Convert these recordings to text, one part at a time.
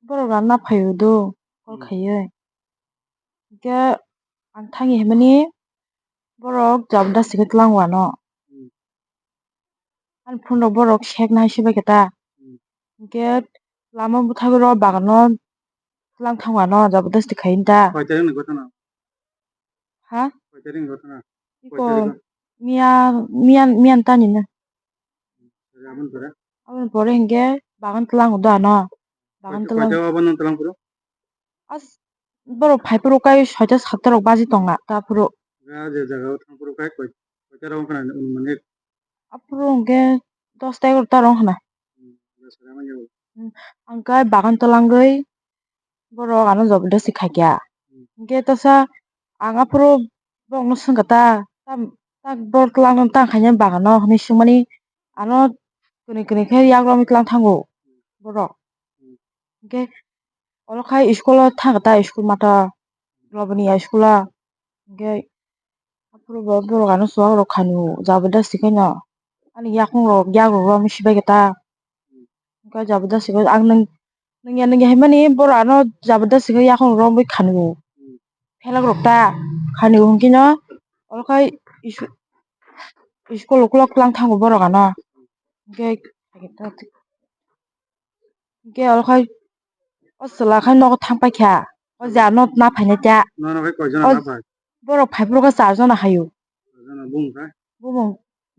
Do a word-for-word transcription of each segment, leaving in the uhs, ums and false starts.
Borok ranna phaio do, call Hmm. khaiwi. Hinkhe ang thangwi himani borok jabardasti khe tlango ano. Hmm. Ani phone rok borok sek nai se bai khe ta. Hmm. Hinkhe lama bwthagwi rw bagano tlang thango ano jabardasti khai ta. Koi tarik ni ghotona? Ha? Koi tarik ni ghotona? Iko Koi tarik? Miya, miya, miya tani na. Aboni pore? Aboni pore hinkhe bagan tlango do ano. Bagan Koi tlang. Koi ta obo nang tlang phuru? As borok phai phuru kai soita satta rok baji tonga ta phuru. Ga je jaga o thang phuru kai koi, koi ta rok wngkha na anumanik? Aphuru hinkhe dosta egarota rok wngkha na. Hmm, dosta rok wngkha na. Hmm, ang kai bagan twlangwi borok ano jabardasti khaikha. Hmm. Hinkhe tasa ang aphuru borokno swngkha ta, ta, ta borok twlangno tang khainai bagano hinwi swngmani ano kwnwi kwnwi khe yakrok wngwi twlang thango borok. Hmm. Hinkhe oro khai school o thangkha ta, school mata Loboniya school o. Hinkhe aphuru bo borok ano chuwak rok khanio jabardasti khaino ani yakung rok yak rok romwi sibai khe ta. Hinkhe jabardasti khe ang nwng, nwngya nwngya hinmani borok ano jabardasti khe yakung rok romwi khanio. Phelak rok ta khanio hinkhe no oro khai school ukulok twlang thango borok ano. Hinkhe Hinkhe oro khai o chwla khai nogo thang paikha. O je ano na phainai ta. Nono khai koi jona O na phai? Borok phai phuru khe char jona haio. Char jona bumung khai? Bumung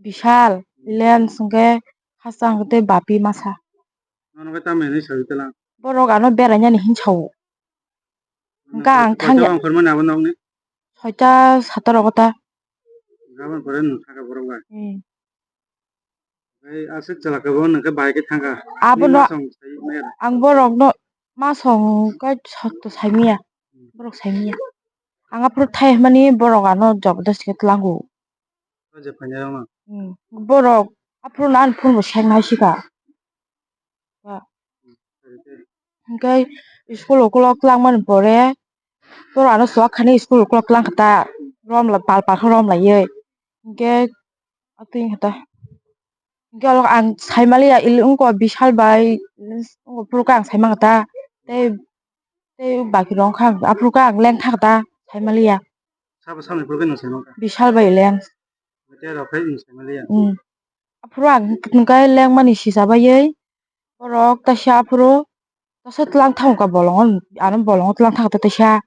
Bishal, Lens, hinkhe Khasang, tei Bapi masa. Nono khai tamo hinwi saui tela? Borok ano berainani hin sao. Hinkhe ang thangya. Koi jona ongkhormani abo nokni? Soita sata rogo ta. Gabon pore nwng thangkha borok bai? Hmm. Tei aswk chwla khe bo nwng khe bahai khe thangkha. Abono Nini masong sai maya da? Ang borokno masong kai sokto saimaya. Hmm. Borok saimaya. Ang aphuru thai hwnmani borok ano jabardasti khe tlango. O je phainairokno? Hmm. Borok aphuru no ani phone bo sek nai sika. Ba. Hmm. Hinkhe school ukulok twlangmani pore borok ano chuwak khainai school ukulok twlang kha ta. Rom la pal pal khe rom laiwi. Hinkhe atwi kha ta. Hinkhe oro ang sai maliya, il-, wngkha Bishal bai, wngkha phuru khe ang sai mankha ta. Tei, tei baki rok wngkha, aphuru khe ang lengtha kha ta, sai maliya. Sabo samni phuru khe nwng sai mankha? Bishal bai leng. Tei rok khe nwng sai maliya? Hmm. Aphuru ang nwng khe lengmani sisa baiwi, borok taisa aphuru Tasa tlang thang ka bolongo, ano bolongo tlang thang ta tesa.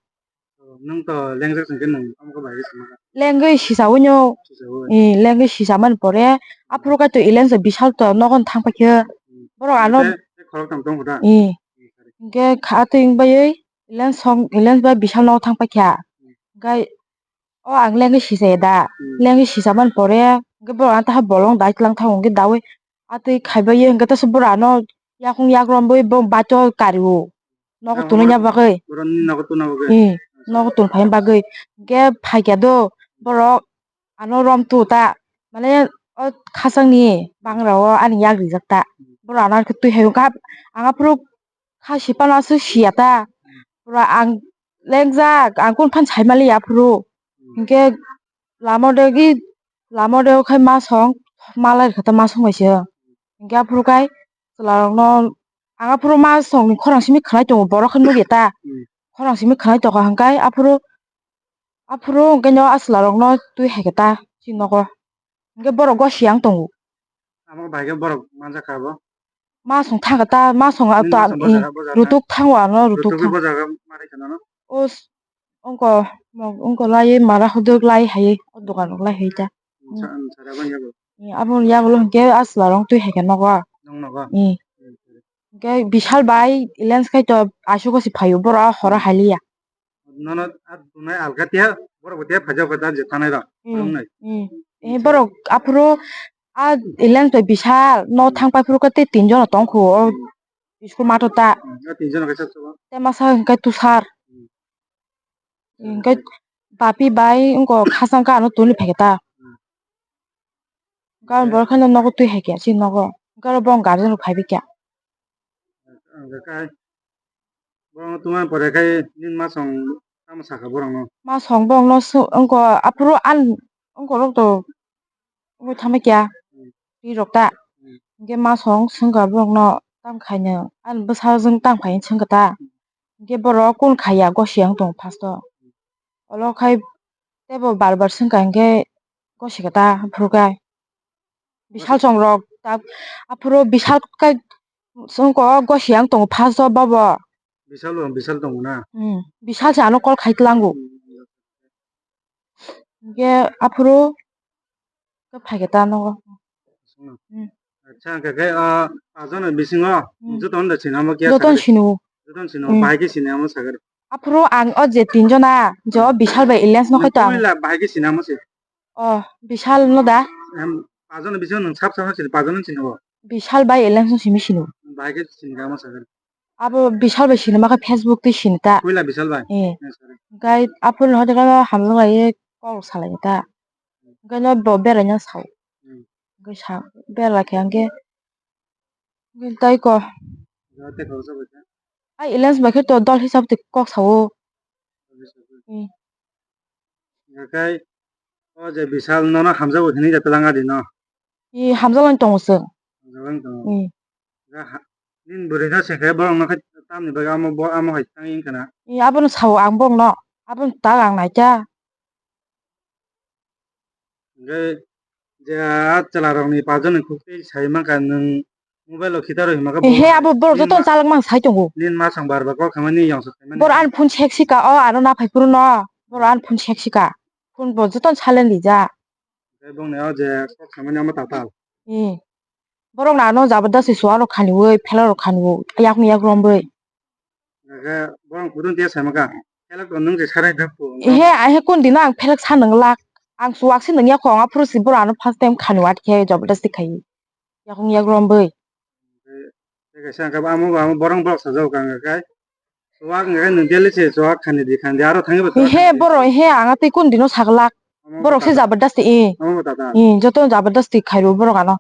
Nwng to lengjak sing khe nwng tamo khe bai khe sima kha? Lengwi sisa o nyo. Sisa o. Eh, lengwi sisa man pore. Aphuru kai to ilen se Bishal to nogon thang paikhe. Hmm. Borok ano. Tei, tei khorok tang tong kho da? Eh. Hmm, sorry. Hinkhe kha twi wng baiwi ilen song, ilen bai Bishal nogo thang paikha. Hmm. Hinkhe o ang lengwi sisa ya da. Hmm. Lengwi sisa man pore, hinkhe borok ano taha bolong dai tlang thango hinkhe dawi. Atwi khaibai ye hinkhe tesa borok ano yakung yak romwi bo baito kario. Nogo tonwi ya bagwi. Borok nogo tonna bagwi. Eh, nogo ton phaina bagwi. Hinkhe phaikha do borok ano rom tu ta. Mane o khasangni bangra o ani yak rijak ta. Borok ano twi hai wngkha. Ang aphuru kha sipano aswk siya ta. Pura ang lengjak, ang kunu phano sai maliya aphuru. Hinkhe lama o de gi, lama o de khai masong, malai rwkha ta masong bai se. Hinkhe aphuru khai chwla rokno, ang aphuru masongni khorang simi khwnai tongo, borok khe nukya ta. Hmm. Khorang simi khwnai tongkha hinkhe aphuru, aphuru hinkhe no a chwla rokno twi hai kha ta chini nogo. Hinkhe borok gosiyang tongo. Amo bai khe borok manjak kha bo? Masong thangkha ta, masong a Nini ta, masong i, bojak, bojak kha? Rutuk thango ano, rutuk Rutuk thang. Bojak kha, mari kha nono? O s-, ongko, mo-, ongko lai, mara hodok lai hai, o dokan rok lai hai ta. Sa-, sa da bang yago? I, aboni yagulo hinkhe a chwla rok twi hai khe nogo. Nong nogo? I. Hmm, hmm. Hinkhe Bishal bai, Lens khai to, aswk o se phaio, borok a horo Hmm. hai liya. Nono a dunai alga tiya, borok bo tiya phaijak kha ta je thanai rok, Hmm. Wng nai. Hmm. Eh, borok aphuru a Lens bai Bishal no Hmm. thang pai phuru khe tei tinjon tong kho o Hmm. school math o ta. Hmm. A tinjon kaisa chwla. Tei masa hwnkhe Tushar. Hmm. Hwnkhe Bapi bai wngkha khasang khe ano toni phai khe ta. Hmm. Gabon borok kheno nogo twi hai khe chini nogo. Hwnkhe oro bo guardian rok phai bai khe. Ang khe kai Borokno tungma pore khai nini masong tamo sakha borokno? Masong borokno sw-, wngkha aphuru an wngkha rok to wngwi thamai kya Hmm. ri rok ta. Hmm. Hinkhe masong swngkha borokno tam khaino, ani bwsajwk tam khaino swngkha ta. Hinkhe borok kun khaiya gosi ang tongo first o. Olo khai teibo bar bar swngkha hinkhe gosikha ta aphuru khe. Bisal chongrok ta aphuru bisal kai swngkha gosi ang tongo first o bobo. Bisal bo, bisal tongo na? Hmm, bisal se ano call khai tlango. Hmm. Hinkhe aphuru khe phaikhe ta nogo. Hmm. Acha, hwnkhe khe, ah, pajon ni bisingo, hmm, joto no da sini amo khe joto no sakhe? Sini o. Joto no sini o, hmm, bahai khe sini amo sakhe? Aphuru ang o je tinjona, je o, hmm, bisal bai alliance no khai to ang. Puila bahai khe sini amo se? O, bisal no da? Em, pajon ni bisingo nwng sab sab no sini, pajon no sini o? Bisal bai alliance no simi sini o. Bahai khe sini khe amo sakhe? Abo Bishal bai sini ma khe Facebook twi sini ta. Puila Bishal bai? Eh. Eh, sorry. Gai aphuru no hote khe hamjak lai kok salai ta. Gai no bo berai no sao. Hmm. Gai sa berai khe ang khe. Gai tai ko. Jate kok sa bai ta? Ai alliance bai khe to dol hisab twi kok sao. Dol hisab twi. Eh. Hingkhe o je Bishal nono hamjago hinwi je twlang adi no? I hamjago wng tongo chwng. Hamjago wng tongo. I. Ga ha-, nini bwrwi no se khe borok no khe tamni bagwi amo bo amo hai tang wng kana? I abono sao ang borok no. Abono tak ang naikha. Hingkhe je a chwla rok ni pajon ni kuk twi sai mankha nwng. Mobile o khita rw hima khe. Ehe, abo borok joto chalak mang sai tongo. Nini ma song bar bar kok khamani yong sok khamani. Borok ani phone sek sika o, aro na phai phuru no. Borok ani phone sek sika. Phone bo joto silent rijak. Tei bongni o je kok khamani omo tatal. Eh. Borok na ano jabardasti suarok khaniwi, phelarok khaniwi, yakung yak romwi. Hingkhe borok kudung tiya sai mankha. Phelak to nwng je sarai dakhu. Ehe, ahe kun dino ang phelak sa nwnglak. Ang suwak se nungya kho, ang aphuru si borok ano first time khaniwi atkhe jabardasti khaiwi. Yakung yak romwi. Tei kaisa hwnka bo amo bo amo borok borok sajak kha hwnka khe. Chuwak hwnka khe nwng daily se chuwak khani di khani di aro thangwi bo chuwak khani di. He borok he ang tei kun dino saglak. Borok se jabardasti i. Amo bo tata. I joto jabardasti khairo borok ano.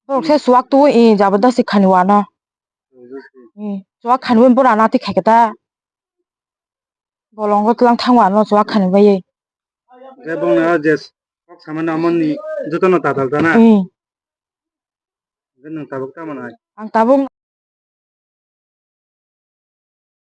Borok se chuwak tu i jabardasti khani wano. Jabardasti. I chuwak khani borok ano tei khaikhe ta. Bolongo tlang thang wano chuwak khani bai. Hwnkhe bongni o je kok samani amoni jotono tatal ta na? Hmm. Hwnkhe nwng tabuk tamo nai? Ang tabuk